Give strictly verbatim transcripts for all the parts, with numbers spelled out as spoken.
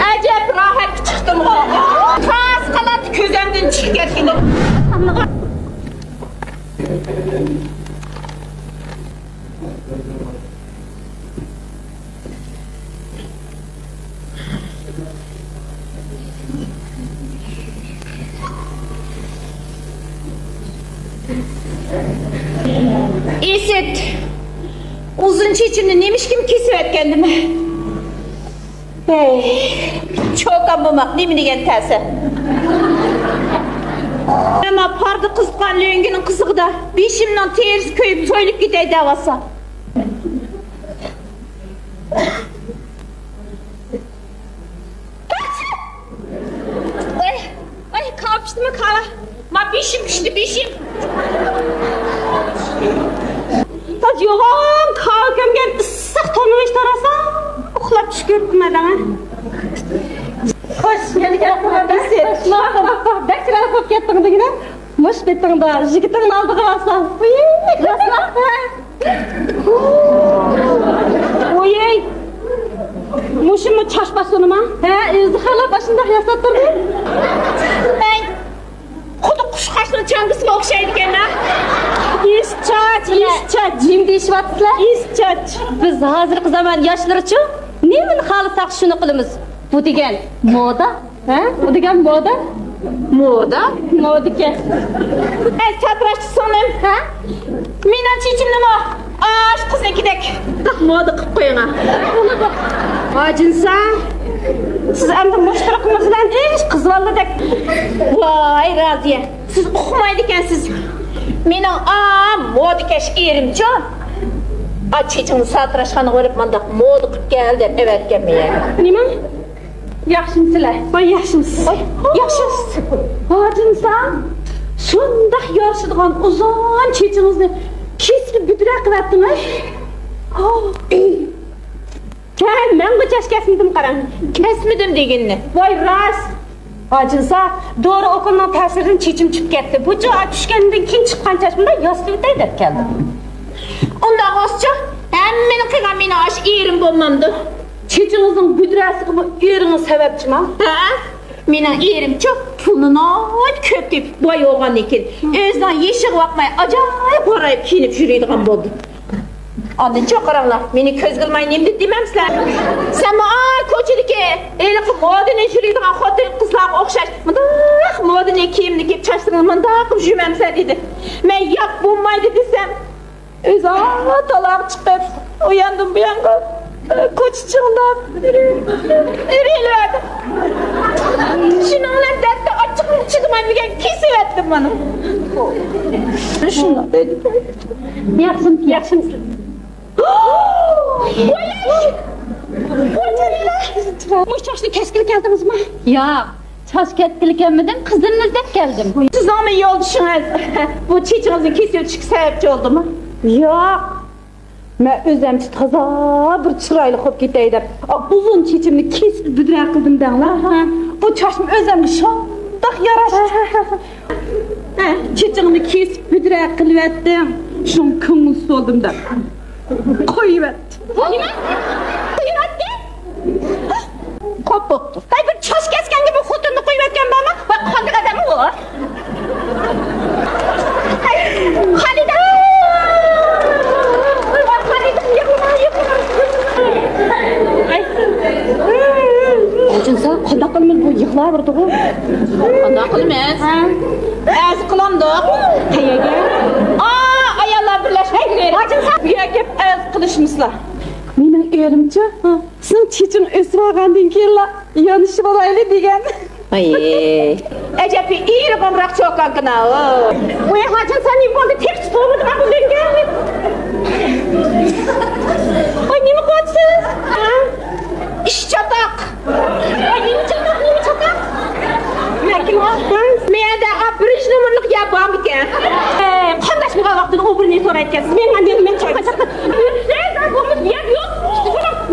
ئەجەب راھەتكە چىقتىمغۇ. تاس قانات كۆزۈمدىن چۈشۈپ كەتكىنى. ئىسىت، ئۇزۇن چېچىمنى نېمىشقىم كېسىۋەتكەندىمەن؟ ھەي، چوكان بولماق نېمە دېگەن تەسە؟ ئەمما پاردا قىزىتقان لۆڭگىنىڭ قىزىقىدا بېشىمنىڭ تېرىسى كۆيۈپ سويۇلۇپ كېتەي دەۋاتسام. ۋاي، ۋاي، كاۋا پىشتىمۇ كاۋا؟ ما بېشىم پىشتى، بېشىم. تاج يوغان كاۋا كۆمگەن ئىسسىق تامىقىش تاراسا، ئۇخلاپ چۈش كۆرۈپتىمەن دەڭە. خوش، يەنە كەلدىڭ. بەك چىرايلىق بولۇپ كەتتىڭ دېگىنە. مۇش بېتىڭدا يىگىتىڭنى ئالدىغا بارساڭ. ۋىي، راسلا؟ ۋىي. مۇشۇمۇ چاچ باشلىنىما؟ ھە، ئۆزى خالاپ ئاشۇنداق ياساپ تۇردى. ھەي، خۇددى قۇشقاچنىڭ چاڭگىسىغا ئوخشايدىكەن-ھە. ئىس چاچ، ئىس چاچ. نېمە دېيىشىۋاتىسىلەر؟ ئىس چاچ. بىز ھازىرقى زامان ياشلىرىچۇ، نېمىنى خالىساق شۇنى قىلىمىز. بۇ دېگەن مودا. ھە؟ ئۇ دېگەن مودا؟ مودا؟ مودىكەن. ئەي، ساتىراشچى سىڭلىم، ھە؟ مېنىڭ چېچىمنىمۇ ئاشۇ قىزنىڭكىدەك بىر مودا قىلىپ قويۇڭا. ھاجىنسا، سىز ئەمدى مۇشتەرىكىڭىز بىلەن ئىش قىزىۋالدىدەك. ۋاي، رازىيە، سىز ئۇقمايدىكەنسىز. مېنىڭ ئا مودىكەش ئېرىمچۇ، ئا چېچىڭنى ساتىراشخانىغا بېرىپ مانداق مودا قىلىپ كەل دەپ ئەۋەتكەن مېنى. نېمە؟ ياخشىمۇسىلەر؟ ۋاي، ياخشىمىسىز؟ ۋاي، ياخشىمىسىز؟ ھاجىنسا، شۇنداق يارىشىدىغان ئۇزۇن چېچىڭىزنى كېسىپ بۈدرە قىلىۋەتتىڭىز. ھە، مەنغۇ چاچ كەسمىدىم قاراڭ. كەسمىدىم دېگىنىنى. ۋاي، راست. ھاجىنسا، دورا ئوكۇلنىڭ تەسىرىدىن چېچىم چۈشۈپ كەتتى. بۇچۇ چۈشكەندىن كېيىن چىققان چاچ بۇنداق ياسىتىۋېتەي دەپ كەلدىم. ئۇنداق بولسىچۇ، ھەممىنى قىلغان مېنىڭ ئاشۇ ئېرىم بولمامدۇ؟ چېچىڭىزنىڭ بۈدرەسىگىمۇ ئېرىڭىز سەۋەبچىما؟ ھە؟ مېنىڭ ئېرىمچۇ، پۇلنى ناھايىتى كۆپ تېپىپ، باي بولغاندىن كېيىن، ئۆزىنىڭ يېشىغا باقماي، ئاجايىپ غارايىپ كىيىنىپ يۈرىدىغان بولدى. ئاندىنچۇ قاراڭلار، مېنى كۆزگە ئىلماي نېمە دېدى دېمەمسىلەر؟ سەنمۇ ئا كوچىدىكى ھېلىقى مودىنى يۈرىدىغان خوتۇن قىزلارغا ئوخشاش مۇنداق مودىنى كىيىمنى كىيىپ، چاچلىرىڭنى مۇنداق قىلىپ يۈرمەمسەن دېدى. مەن ياق، بولمايدۇ دېسەم، ئۆزى ئا تالاغا چىقىپ، ئۇ ياندىن بۇ يانغا كوچا چىڭداپ يۈرۈۋەردى. شۇنىڭ بىلەن دەردتە ئاچچىقىمغا چىدىماي دېگەن كېسىۋەتتىم مانا. شۇنداق دېدى. ياخشىمۇ؟ ياخشىمۇ؟ مۇشۇ چاچنى كەسكىلى كەلدىڭىزمۇ؟ ياق، چاچ كەسكىلى كەلمىدىم، قىزىمنى ئىزدەپ كەلدىم. سىزنىڭمۇ يولدىشىڭىز بۇ چېچىڭىزنى كېسىۋېتىشكە سەۋەبچى بولدىمۇ؟ ياق. مەن ئۆزۈمچە تازا بىر چىرايلىق بولۇپ كېتەي دەپ، ئا، ئۇزۇن چېچىمنى كېسىپ بۈدرە قىلدىم دەڭلار. ھە. بۇ چاچمۇ ئۆزۈمگە شۇنداق ياراشتى. ھە، چېچىڭنى كېسىپ بۈدرە قىلىۋەتتىڭ، شۇڭا كۆڭۈلسىز بولدۇم دەپ قويۇۋەتتىم. نېمە؟ قويۇۋەتتى؟ قوپ بوپتۇ. ھەي، بىر چاچ كەسكەنگە بىر خوتۇننى قويۇۋەتكەن بارمۇ؟ ۋاي، قانداق ئادەم ئۇ؟ ھەي، خالىدە! ۋاي، خالىدە، يىغلىما، يىغلىما. ئاچىنسا، قانداق قىلىمىز، بۇ يىغلاۋېرىدىغۇ. قانداق قىلىمىز؟ ھە؟ ئەرز قىلامدۇق؟ قەيەرگە؟ ئا، ئاياللار بىرلەشكەن يېرى. ئاچىنسا، بۇ يەرگە ئەرز قىلىشمىسىلا. مېنىڭ ئېرىمچۇ، سېنىڭ چېچىڭ ئۆسۈۋالغاندىن كېيىنلا يانىشىۋالايلى دېگەن. ئاي. ئەجەب بىر ئېرى غامراق چوكانكىن ھاۋۇ. ۋاي ھاجىم، سەن نېمە بولدى؟ تېخىچە توۋلىدىڭ بۇ لۆڭگە. ۋاي، نېمە قىلىۋاتىسىز؟ ھە؟ ئىش چاتاق. ۋاي، نېمە چاتاق، نېمە چاتاق؟ مەن كىم؟ مەندە بىرىنچى نومۇرلۇق يەر بارمىكەن؟ ئەي، قانداش بولغان ۋاقتىدا ئۇ بىرنى سورايدىكەنسىز؟ مەن، مەن، مەن چاتاق. ئەي، بولمىدى، يەر يوق.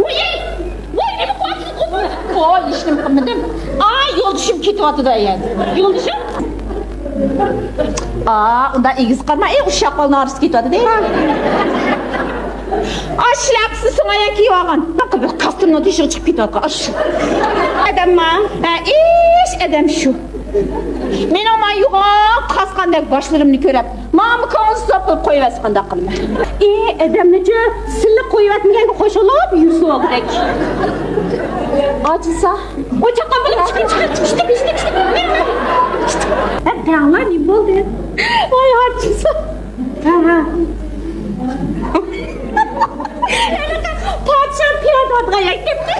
ۋاي، ۋاي، نېمە قىلىۋاتىسىز؟ ۋاي، ھېچنېمە قىلمىدىم. ئاي، يولدىشىم كېتىۋاتىدۇ ئەيەن. يولدىشىم؟ ئا، ئۇنداق ئېگىز قارىما، ئى، ئۇششاق بالىنىڭ ئارىسىدا كېتىۋاتىدۇ. ئا، شىلاپىسىنى سوڭايا كىيىۋالغان. كاستىرنىڭ تېشىغا چىقىپ كېتىۋاتقان ئاشۇ. ئادەمما؟ ھە، ئىش ئادەم شۇ. مېنىڭ ما يوغان قاسقاندەك باشلىرىمنى كۆرۈپ، ماڭا كۆڭۈل سوزۇپ قىلىپ قويۇۋەتسە قانداق قىلىمەن؟ ئى، ئادەمنىچۇ سىلىق قويۇۋەتمىگەنگە خوش بولۇپ يۈرسە بولغۇدەك. ئاچىلسا. ئۇ چاققان بولۇپ چىقىپ، چىقىپ، چىقىپ، چىقىپ، چىقىپ. ھە، دەڭلار، نېمە بولدى؟ ۋاي، ئاچىلسا. ھە، ھە. پادىشاھ پىيادە ئاتقا يەككەپتۇ.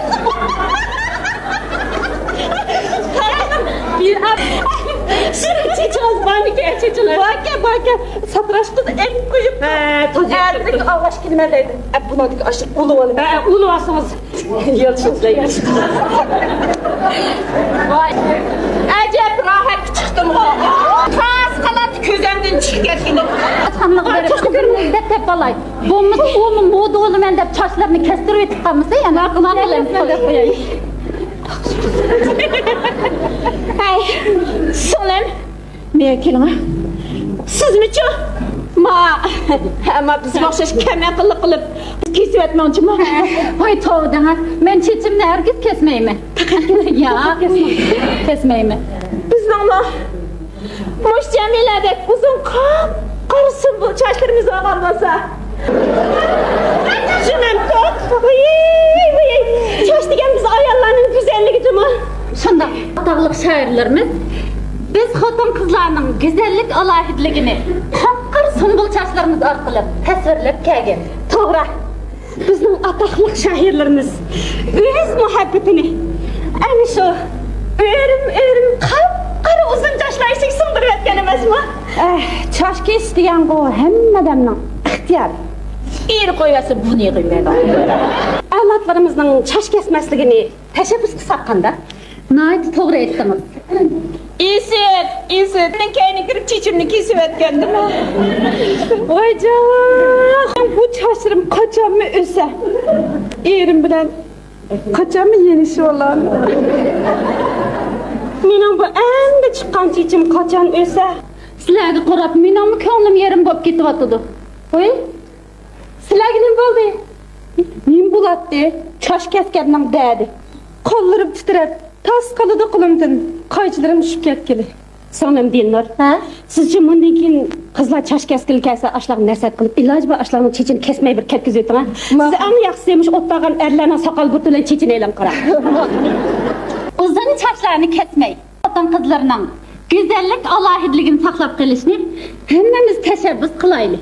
شۇنىڭ چېچىڭىز بارمىكەن، چېچىڭىز؟ باركەن، باركەن. ساتىراش قىز ئەگىپ قويۇپ. ھە، تازا. ئەتىدىكى ئاغاش كېلىمەن دەيدۇ. ئە، بۇنىڭدىكى ئاشۇ ئۇلۇۋالىڭ. ھە، ئۇلۇۋالسىڭىز. يالچۇز دەيمىز. ۋاي. ئەجەب راھەتكە چىقتىمغۇ. تاس قالاتتى كۆزۈمدىن چىقىپ كەتكىنى. خانلىق بېرىپ، قىزىمنى ئىزدەپ تېپىپ ئالاي. بولمىسا ئۇمۇ مودا بولىمەن دەپ چاچلىرىنى كەستۈرۈۋېتىپ قالمىسا يەنە. ماقۇل، ماقۇل، ئەمدى قوياي. ھەي، سىڭلىم. مېنىڭ كېلىڭە. سىزمىچۇ؟ ما، ئەمما بىزگە ئوخشاش كەم ئەقىللىق قىلىپ كېسىۋەتمەڭچۇ ما. ھاي، توۋا دەڭە. مەن چېچىمنى ھەرگىز كەسمەيمەن. ياق، كەسمەيمەن. بىزنىڭمۇ مۇشۇ جەمىلەدەك ئۇزۇن قاپقارا سۇمبۇل چاچلىرىمىز بولغان بولسا. جېنىم، توق. ۋىي، ۋىي. چاچ دېگەن بىز ئاياللارنىڭ گۈزەللىكى جۇمۇ. شۇنداق، ئاتاقلىق شائىرلىرىمىز بىز خوتۇن-قىزلارنىڭ گۈزەللىك ئالاھىدىلىكىنى قاپقارا سۇمبۇل چاچلىرىمىز ئارقىلىق تەسۋىرلەپ كەلگەن. توغرا، بىزنىڭ ئاتاقلىق شائىرلىرىمىز ئۆز مۇھەببىتىنى ئەنە شۇ ئۆرۈم-ئۆرۈم قاپقارا ئۇزۇن چاچلار ئىچىگە سىڭدۈرۈۋەتكەن ئەمەسمۇ؟ ئەھ، چاچ كېسىش دېگەنغۇ ھەممە ئادەمنىڭ ئىختىيارى. ئېرى قويۇۋەتسە بۇنى قىلمايدۇ. ئەۋلادلىرىمىزنىڭ چاچ كەسمەسلىكىنى تەشەببۇس قىلساق قانداق؟ ناھايىتى توغرا ئېيتتىڭىز. ئىسىت، ئىسىت، مېنىڭ كەينىگە كىرىپ چېچىمنى كېسىۋەتكەندىمۇ؟ ۋاي جاۋاق، بۇ چاچلىرىم قاچانمۇ ئۆسە؟ ئېرىم بىلەن قاچانمۇ يېنىشىۋالار؟ مېنىڭ بۇ ئەمدى چىققان چېچىم قاچان ئۆسە؟ سىلەرگە قاراپ مېنىڭمۇ كۆڭلۈم يېرىم بولۇپ كېتىۋاتىدۇ. ھوي، سىلەرگە نېمە بولدى؟ نېمە بولاتتى؟ چاچ كەسكەننىڭ دەردى. قوللىرىم تىترەپ، تاس قالىدۇ قولۇمدىن، قايچىلىرىم چۈشۈپ كەتكىلى. سىڭلىم دىلنۇر، ھە؟ سىزچە مۇندىن كېيىن قىزلار چاچ كەسكىلى كەلسە، ئاشۇلارغا نەسىھەت قىلىپ، ئىلاجى بار ئاشۇلارنىڭ چېچىنى كەسمەي بىر كەتكۈزۈۋېتىڭ، ھە؟ ما- سىز ئەڭ ياخشىسى مۇشۇ ئولتۇرغان ئەرلەرنىڭ ساقال بۇرۇتى بىلەن چېچىنى ئېلىڭ قاراڭ. ئۇزۇن چاچلارنى كەسمەي، خوتۇن-قىزلارنىڭ گۈزەللىك ئالاھىدىلىكىنى ساقلاپ قېلىشنى ھەممىمىز تەشەببۇس قىلايلى.